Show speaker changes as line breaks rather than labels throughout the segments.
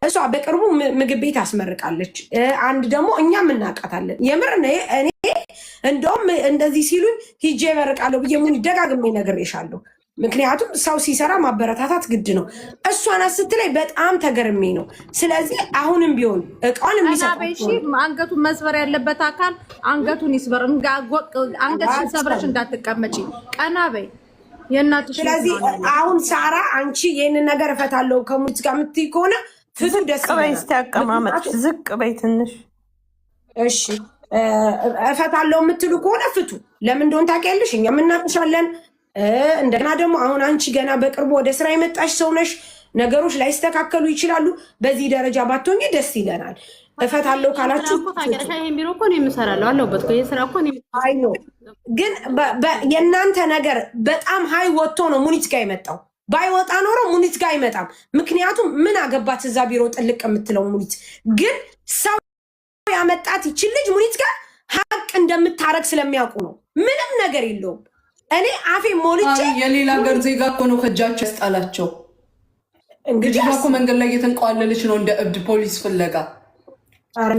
እሷ በቅርቡ ምግብ ቤት አስመርቃለች። አንድ ደግሞ እኛም እናውቃታለን። የምር እኔ እንደውም እንደዚህ ሲሉኝ ሂጄ እመርቃለሁ ብዬ ሙኒ ደጋግሜ ነግሬሻለሁ። ምክንያቱም ሰው ሲሰራ ማበረታታት ግድ ነው። እሷን ስትለይ በጣም ተገርሜ ነው። ስለዚህ አሁንም ቢሆን እቃውን የሚሰጥ
አንገቱን መስበር ያለበት አካል አንገቱን ይስበር። አንገትሽን ሰብረሽ እንዳትቀመጪ፣ ቀና በይ። የእናትሽ
ስለዚህ አሁን ሳራ አንቺ ይህንን ነገር እፈታለሁ ከሙኒት ጋር የምትይ ከሆነ ፍቱ። ደስ
በይ እስኪ አቀማመጥሽ ዝቅ በይ ትንሽ።
እሺ እፈታለሁ የምትሉ ከሆነ ፍቱ። ለምን እንደሆነ ታውቂያለሽ፣ እኛም እናቅሻለን። እንደገና ደግሞ አሁን አንቺ ገና በቅርቡ ወደ ስራ የመጣሽ ሰው ነሽ። ነገሮች ላይስተካከሉ ይችላሉ። በዚህ ደረጃ ባትሆኚ ደስ ይለናል። እፈታለሁ ካላችሁ
ይሄን ቢሮ እኮ እኔ የምሰራለሁ አለሁበት እኮ ይሄን ስራ እኮ እኔ
አይ ነው፣ ግን የእናንተ ነገር በጣም high ወጥቶ ነው ሙኒት ጋር የመጣው። ባይወጣ ኖሮ ሙኒት ጋር አይመጣም። ምክንያቱም ምን አገባት እዛ ቢሮ ጥልቅ የምትለው ሙኒት። ግን ሰው ያመጣት ይችን ልጅ ሙኒት ጋር ሀቅ እንደምታረግ ስለሚያውቁ ነው። ምንም ነገር የለውም። እኔ አፌ ሞልቼ
የሌላ ሀገር ዜጋ እኮ ነው ከእጃቸው ያስጣላቸው።
እንግዲህ
ልጅቷ እኮ መንገድ ላይ እየተንቀዋለለች ነው እንደ እብድ ፖሊስ ፍለጋ።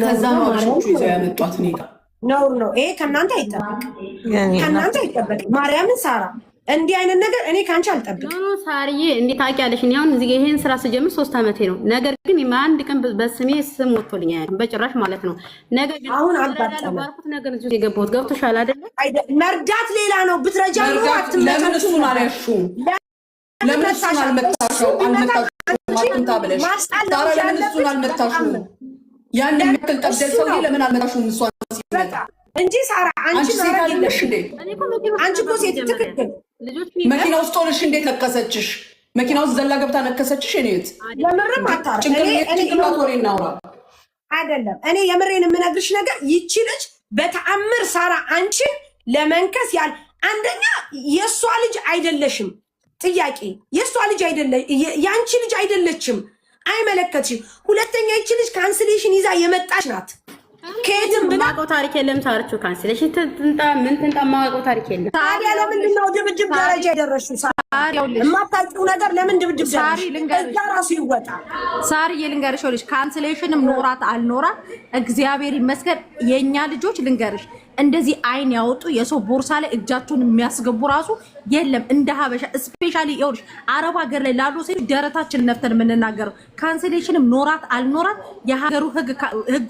ከዛ ነው አበሾቹ ይዘው ያመጧት እኔ ጋር።
ነውር ነው ይሄ። ከእናንተ አይጠበቅም፣ ከእናንተ አይጠበቅም። ማርያምን ሳራ፣ እንዲህ አይነት ነገር እኔ ከአንቺ አልጠብቅም።
No ሳርዬ፣ እንዴት ታውቂያለሽ? እኔ አሁን እዚህ ይሄን ስራ ስጀምር 3 ዓመቴ ነው። ነገር ግን አንድ ቀን በስሜ ስም ወጥቶልኝ አያውቅም በጭራሽ ማለት ነው። ነገር ግን
አሁን አጋጠመ
ባልኩት ነገር እዚህ የገባሁት ገብቶሻል አይደለ?
መርዳት ሌላ ነው። ብትረጃ ኖሮ
ለምን እሱን አልያዝሽውም? ለምን እሱን አልመታሽው? አልመታሽውም አትምታ ብለሽ ሳራ፣ ለምን እሱን አልመታሽውም? ያን የሚያክል ጠብደል ሰውዬ ለምን አልመታሽውም? እሷን ሲመታ
እንጂ ሳራ፣ አንቺ
አንቺ ሴት አይደለሽ እንዴ?
አንቺ እኮ ሴት ትክክል።
መኪና ውስጥ ሆነሽ እንዴት ነከሰችሽ? መኪና ውስጥ ዘላ ገብታ ነከሰችሽ። እኔ እህት
የምርም አታረ
ጭንቅላት ወሬ እናውራ
አይደለም። እኔ የምሬን የምነግርሽ ነገር ይቺ ልጅ በተአምር ሳራ አንቺን ለመንከስ ያል አንደኛ የእሷ ልጅ አይደለሽም። ጥያቄ የእሷ ልጅ አይደለ የአንቺ ልጅ አይደለችም፣ አይመለከትሽም። ሁለተኛ ይቺ ልጅ cancellation ይዛ የመጣች ናት። ከየትም ብላ
የማውቀው ታሪክ የለም። ሳርቹ cancellation ትንጣ ምን ትንጣ የማውቀው ታሪክ የለም።
ታዲያ ለምንድን ነው ድብድብ ደረጃ የደረስሽው? የማታውቂው ነገር ለምን ድብድብ ደረስሽ? እዛ ራሱ ይወጣ።
ሳርዬ ልንገርሽ፣ ልጅ cancellation ም ኖራት አልኖራት እግዚአብሔር ይመስገን የእኛ ልጆች ልንገርሽ እንደዚህ አይን ያወጡ የሰው ቦርሳ ላይ እጃቸውን የሚያስገቡ ራሱ የለም። እንደ ሀበሻ especially ይኸውልሽ አረብ ሀገር ላይ ላሉ ሴቶች ደረታችን ነፍተን የምንናገረው cancellation ም ኖራት አልኖራት የሀገሩ ህገ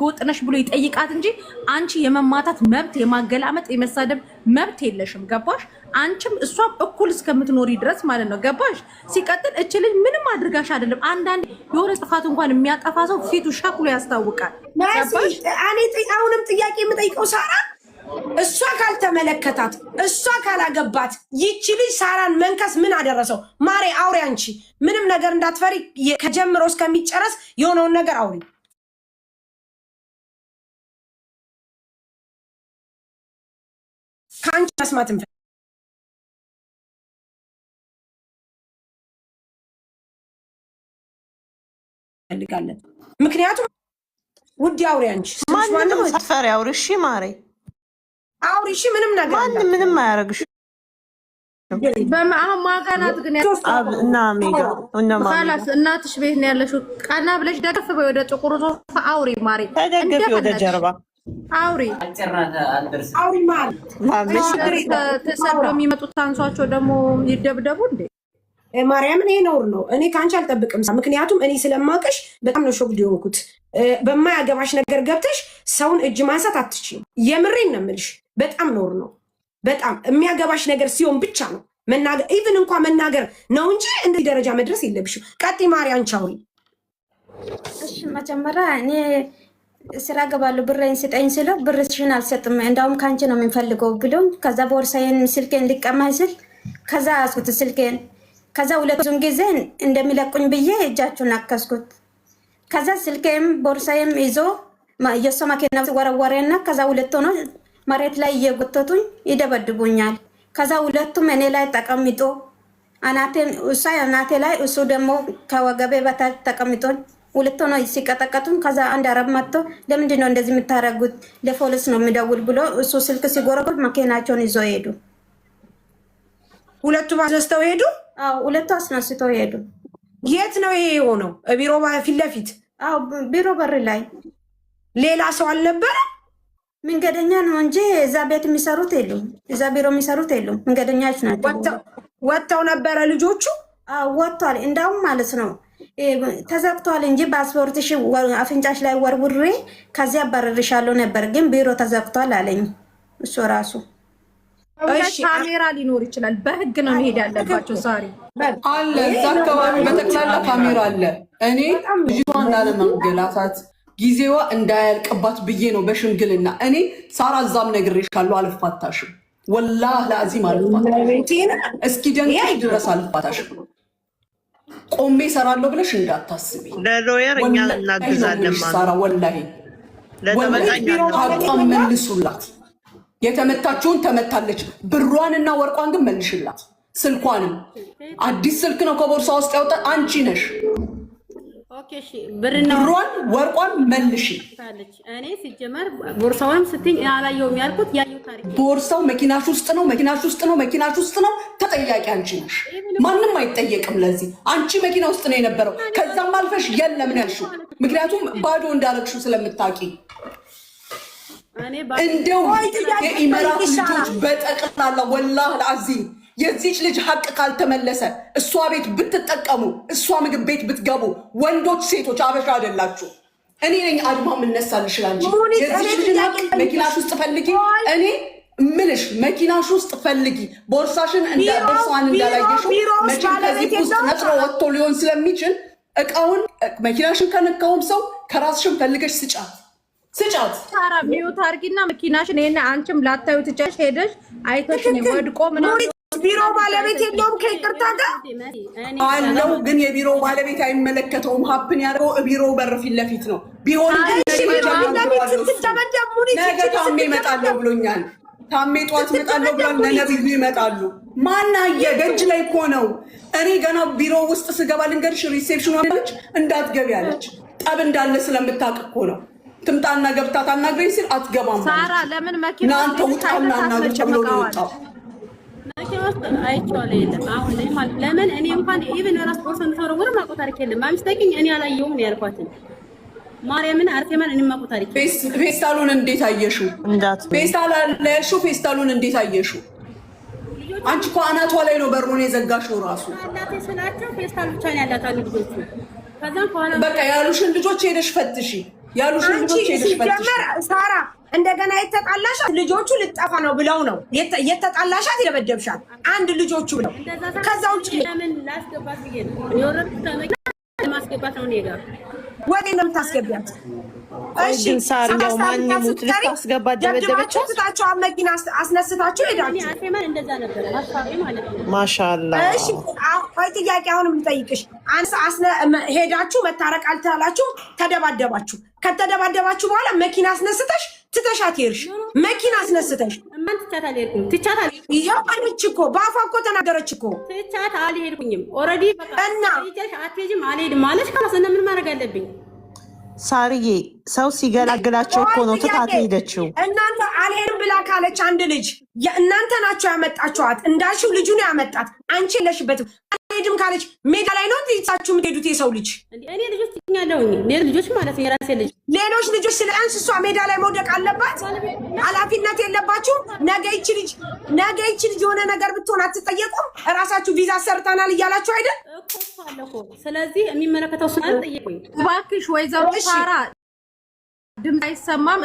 ወጥ ነሽ ብሎ ይጠይቃት እንጂ አንቺ የመማታት መብት የማገላመጥ የመሳደብ መብት የለሽም። ገባሽ? አንቺም እሷም እኩል እስከምትኖሪ ድረስ ማለት ነው። ገባሽ? ሲቀጥል እች ልጅ ምንም አድርጋሽ አይደለም። አንዳንድ የሆነ ጥፋት እንኳን የሚያጠፋ ሰው ፊቱ ሸክሎ ያስታውቃል።
አሁንም ጥያቄ የምጠይቀው ሳራ፣ እሷ ካልተመለከታት እሷ ካላገባት ይቺ ልጅ ሳራን መንከስ ምን አደረሰው? ማሬ አውሪ፣ አንቺ ምንም ነገር እንዳትፈሪ፣ ከጀምሮ እስከሚጨረስ የሆነውን ነገር አውሪ። ከአንቺ መስማት እንፈልጋለን። ምክንያቱም ውድ አውሪ፣ አንቺ
ማንንም ሳትፈሪ አውሪ። እሺ ማሬ
አውሪ። እሺ ምንም ነገር
ማንም ምንም አያደርግሽ።
አሁን ማጋናት ግን
እና ሜጋ እና
خلاص እናትሽ ቤት ነው ያለሽው። ቀና ብለሽ ደገፍ በይ ወደ ጥቁሩ ሶፋ አውሪ ማሬ፣
ተደገፊ ወደ ጀርባ
አውሪ
አውሪ ማሬ።
ተሰደው የሚመጡት አንሷቸው ደግሞ ይደብደቡ እንዴ?
ማርያምን ይሄ ነውር ነው። እኔ ከአንቺ አልጠብቅም። ምክንያቱም እኔ ስለማውቅሽ በጣም ነው shocked የሆንኩት። በማያገባሽ ነገር ገብተሽ ሰውን እጅ ማንሳት አትችይም። የምሬን ነው የምልሽ። በጣም ነውር ነው። በጣም የሚያገባሽ ነገር ሲሆን ብቻ ነው መናገር፣ even እንኳ መናገር ነው እንጂ እንደዚህ ደረጃ መድረስ የለብሽም። ቀጥይ ማሪ፣ አንቺ አውሪ።
እሺ መጀመሪያ እኔ ስራ ገባለሁ ብሬን ስጠኝ ስለው ብርሽን አልሰጥም እንዳውም ከአንቺ ነው የምንፈልገው ብሎ ከዛ ቦርሳዬን ስልኬን ሊቀማኝ ስል ከዛ ያዝኩት ስልኬን። ከዛ ሁለቱም ጊዜ እንደሚለቁኝ ብዬ እጃችሁን አከስኩት። ከዛ ስልኬም ቦርሳዬም ይዞ የእሷ መኪና ወረወረና ከዛ ሁለት ሆኖ መሬት ላይ እየጎተቱኝ ይደበድቡኛል። ከዛ ሁለቱም እኔ ላይ ተቀምጦ እሷ አናቴ ላይ እሱ ደግሞ ከወገቤ በታች ተቀምጦ ሁለት ሆኖ ሲቀጠቀጡን፣ ከዛ አንድ አረብ መጥቶ ለምንድን ነው እንደዚህ የምታደርጉት? ለፖሊስ ነው የሚደውል ብሎ እሱ ስልክ ሲጎረጎር መኪናቸውን ይዞ ሄዱ።
ሁለቱ አስነስተው ሄዱ።
አዎ ሁለቱ አስነስተው ሄዱ።
የት ነው ይሄ የሆነው? ቢሮ ፊት ለፊት?
አዎ፣ ቢሮ በር ላይ።
ሌላ ሰው አልነበረ?
መንገደኛ ነው እንጂ እዛ ቤት የሚሰሩት የሉም። እዛ ቢሮ የሚሰሩት የሉም። መንገደኛዎች ናቸው።
ወጥተው ነበረ ልጆቹ?
አዎ፣ ወጥቷል። እንዳውም ማለት ነው ተዘግቷል እንጂ ፓስፖርትሽ አፍንጫሽ ላይ ወርውሬ ከዚያ አባረርሻለሁ ነበር፣ ግን ቢሮ ተዘግቷል አለኝ እሱ ራሱ።
ካሜራ ሊኖር ይችላል። በህግ ነው መሄድ ያለባቸው። ዛሬ
አለ፣ እዛ አካባቢ በጠቅላላ ካሜራ አለ። እኔ ልጅቷን ላለማንገላታት፣ ጊዜዋ እንዳያልቅባት ብዬ ነው በሽምግልና። እኔ ሳራ እዛም ነግሬሻለሁ፣ አልፋታሽም። ወላህ ለአዚም አልፋታሽም። እስኪ ደንቅሽ ድረስ አልፋታሽም። ቆሜ እሰራለሁ ብለሽ እንዳታስቢ።
ለ lawyer እኛ እናግዛለን።
ሳራ ወላሂ ሀቋን መልሱላት። የተመታችውን ተመታለች። ብሯንና ወርቋን ግን መልሽላት። ስልኳንም፣ አዲስ ስልክ ነው ከቦርሳ ውስጥ ያወጣ አንቺ ነሽ። ብሯን ወርቋን መልሽ።
እኔ ሲጀመር ቦርሳውንም ስትኝ አላየሁም ያልኩት ያየው ታሪክ
ቦርሳው መኪናሽ ውስጥ ነው፣ መኪናሽ ውስጥ ነው፣ መኪናሽ ውስጥ ነው። ተጠያቂ አንቺ ነሽ። ማንም አይጠየቅም ለዚህ። አንቺ መኪና ውስጥ ነው የነበረው። ከዛም አልፈሽ የለም ነው ያልሽው። ምክንያቱም ባዶ እንዳረግሽው ስለምታውቂ። እንደው የኢመራት ልጆች በጠቅላላ ወላህ ለአዚም የዚች ልጅ ሀቅ ካልተመለሰ እሷ ቤት ብትጠቀሙ፣ እሷ ምግብ ቤት ብትገቡ፣ ወንዶች ሴቶች አበሻ አይደላችሁ። እኔ ነኝ አድማ የምነሳልሽ ላንቺ። የዚች ልጅ ሀቅ መኪናሽ ውስጥ ፈልጊ። እኔ ምልሽ መኪናሽ ውስጥ ፈልጊ። ቦርሳሽን ቦርሳዋን እንዳላየሽው መቼም ከዚህ ውስጥ ነጥሮ ወጥቶ ሊሆን ስለሚችል እቃውን መኪናሽን ከነካውም ሰው ከራስሽን ፈልገሽ ስጫት፣ ስጫት።
ሳራ፣ mute አድርጊና መኪናሽን ይሄን አንቺም ላታዩ ትጫሽ ሄደሽ አይተሽ ነው ወድቆ ምናምን።
ቢሮ ባለቤት የለውም ከይቅርታ ጋር?
አለው፣ ግን የቢሮ ባለቤት አይመለከተውም። Happen ያደረገው ቢሮ በር ፊት ለፊት ነው። ቢሆን ነገ ታሜ እመጣለሁ ብሎኛል። ታሜ ጠዋት እመጣለሁ ብሏል። ለነብዩ ይመጣሉ። ማናየ ደጅ ላይ እኮ ነው። እኔ ገና ቢሮ ውስጥ ስገባ ልንገርሽ፣ reception አለች፣ እንዳትገቢ አለች። ጠብ እንዳለ ስለምታውቅ እኮ ነው። ትምጣና ገብታ ታናግረኝ ሲል አትገባም።
ሳራ፣ ለምን መኪና
እናንተ ውጣና አናግር ተብሎ ነው የወጣው።
መኪና ውስጥ አይቼዋለሁ። የለም አሁን ላይ ማለት ለምን እኔ እንኳን even ራስ ቦርሳ እንደተወረወረ ማውቀው ታሪክ የለም። ማሚስታኪኝ እኔ አላየሁም ነው ያልኳትን። ማርያምን አርሴማን እኔ ማውቀው ታሪክ።
ፌስታሉን እንዴት አየሽው? ፌስታል አለ ያልሽው ፌስታሉን እንዴት አየሽው? አንቺ እኮ አናቷ ላይ ነው በሩን የዘጋሽው ራሱ።
አላት ስላቸው ፌስታል ብቻ ነው ያላት አሉ ልጆቹ። ከዛም በኋላ
በቃ ያሉሽን ልጆች ሄደሽ ፈትሺ። ያሉሽን ልጆች ሄደሽ ፈትሺ።
ሳራ፣ እንደገና የተጣላሻት ልጆቹ ልጠፋ ነው ብለው ነው የተጣላሻት፣ የደበደብሻት አንድ ልጆቹ ብለው። ከዛ ውጭ
ለምን ላስገባት ብዬ ነው የወረድኩት። ለማስገባት ነው እኔ ጋር።
ወዴ ነው የምታስገቢያት?
እሺ ሳርኛው ማን ይሙት ልታስገባት ደበደበቻት።
ትታችሁ መኪና አስነስታችሁ ሄዳችሁ።
አርሴማን እንደዛ ነበር ሀሳቤ ማለት ነው።
ማሻአላ።
እሺ ቆይ ጥያቄ አሁንም ልጠይቅሽ። ሄዳችሁ መታረቅ አልቻላችሁ፣ ተደባደባችሁ። ከተደባደባችሁ በኋላ መኪና አስነስተሽ ትተሻት ሄድሽ። መኪና አስነስተሽ
ማን ትቻት አልሄድኩም። ትቻት አልሄድኩም።
ያው አለች እኮ፣ በአፏ እኮ ተናገረች እኮ።
ትቻት አልሄድኩኝም። Already በቃ
እና
አትሄጂም አልሄድም ማለች። خلاص እና ምን ማድረግ አለብኝ?
ሳርዬ፣ ሰው ሲገላግላቸው እኮ ነው ትታት ሄደችው።
እናንተ አልሄድም ብላ ካለች አንድ ልጅ እናንተ ናቸው ያመጣችኋት። እንዳልሽው ልጁ ነው ያመጣት፣ አንቺ የለሽበትም። አልሄድም ካለች ሜዳ ላይ ነው ይዛችሁ የምትሄዱት የሰው ልጅ?
እኔ ልጆች ያለውኝ ልጆች ማለት ነው የራሴ ልጅ።
ሌሎች ልጆች ስለ እሷ ሜዳ ላይ መውደቅ አለባት? ኃላፊነት የለባችሁም? ነገ ይቺ ልጅ የሆነ ነገር ብትሆን አትጠየቁም? እራሳችሁ ቪዛ ሰርተናል እያላችሁ አይደል?
ስለዚህ የሚመለከተው ስላልጠየቁኝ
እባክሽ ወይዘሮ ሳራ ድምፅ አይሰማም።